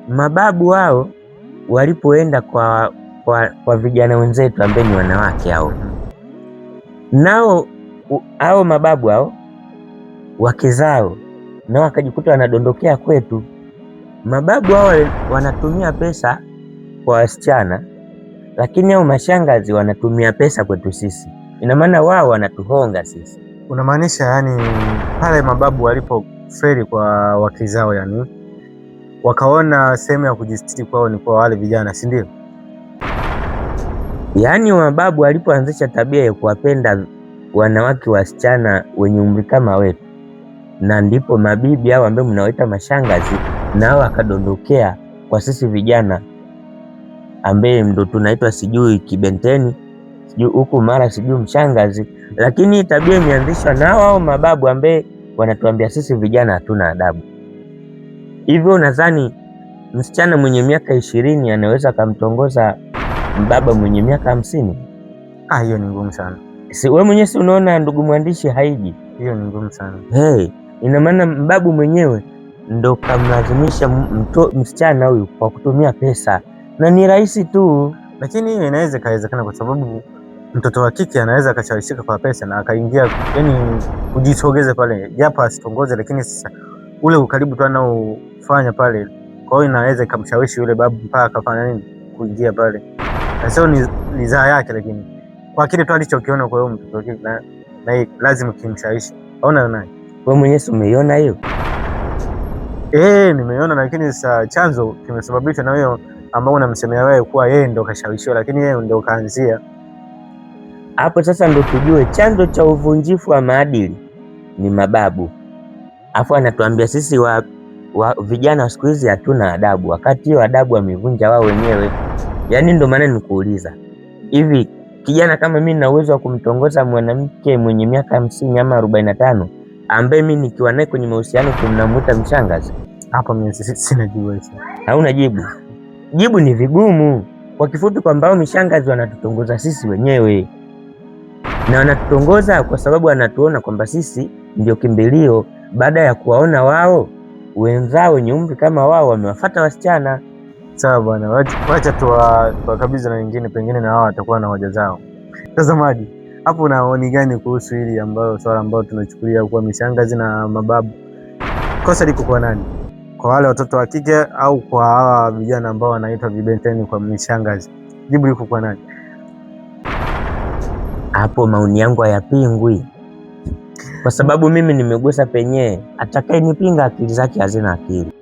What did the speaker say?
Mababu wao walipoenda kwa vijana wenzetu ambao ni wanawake hao, nao hao mababu hao wake zao nao wakajikuta wanadondokea kwetu. Mababu hao wanatumia pesa kwa wasichana, lakini hao mashangazi wanatumia pesa kwetu sisi. Ina maana wao wanatuhonga sisi. Unamaanisha yani pale mababu walipofeli kwa wake zao, yani wakaona sehemu ya kujistiri kwao ni kwa wale vijana, si ndio? Yaani mababu walipoanzisha tabia ya kuwapenda wanawake wasichana wenye umri kama wetu, na ndipo mabibi hao ambao mnawaita mashangazi nao wakadondokea kwa sisi vijana ambaye ndo tunaitwa sijui kibenteni sijui huku mara sijui mshangazi, lakini tabia imeanzishwa nao hao mababu ambaye wanatuambia sisi vijana hatuna adabu. Hivyo nadhani msichana mwenye miaka 20 anaweza akamtongoza mbaba mwenye miaka 50? Ah, hiyo ni ngumu sana. Si wewe mwenyewe si unaona ndugu mwandishi, haiji hiyo ni ngumu sana. Hey, ina maana mbabu mwenyewe ndo kamlazimisha msichana huyu kwa kutumia pesa, na ni rahisi tu. Lakini hiyo inaweza ikawezekana kwa sababu mtoto wa kike anaweza akashawishika kwa pesa na akaingia, yani kujisogeza pale, japo asitongoze, lakini sasa ule ukaribu tu anaofanya pale, kwa hiyo inaweza ikamshawishi yule babu mpaka akafanya nini, kuingia pale, na sio ni zaa yake, lakini kwa kile tu alichokiona kwa huyo mtoto wa kike na lazima kimshawishi. Hauna naye wewe mwenyewe umeiona hiyo? Nimeiona, lakini sasa chanzo kimesababishwa na hiyo ambao unamsemea wewe kuwa yeye ndo kashawishiwa, lakini yeye ndo kaanzia hapo. Sasa ndo tujue chanzo cha uvunjifu wa maadili ni mababu, afu anatuambia sisi wa vijana wa siku hizi hatuna adabu, wakati hiyo adabu wamevunja wao wenyewe. Yaani ndo maana nikuuliza hivi, kijana kama mimi nina uwezo wa kumtongoza mwanamke mwenye miaka 50 ama 45 ambaye mimi nikiwa naye kwenye mahusiano tunamuita mshangazi? Hapa mimi sina jibu. Hauna jibu? Jibu ni vigumu. Kwa kifupi kwamba hao mishangazi wanatutongoza sisi wenyewe, na wanatutongoza kwa sababu wanatuona kwamba sisi ndio kimbilio, baada ya kuwaona wao wenzao wenye umri kama wao wamewafuata wasichana. Sawa bwana, wacha tuwakabidhi na wengine, pengine na wao watakuwa na hoja zao. Mtazamaji, hapo una maoni gani kuhusu hili ambayo swala ambayo tunachukulia kuwa mishangazi na mababu? Kosa liko kwa nani? Kwa wale watoto wa kike au kwa hawa vijana ambao wanaitwa vibenteni kwa mishangazi? Jibu liko kwa nani? Hapo maoni yangu hayapingwi, kwa sababu mimi nimegusa penyewe. Atakayenipinga akili zake hazina akili.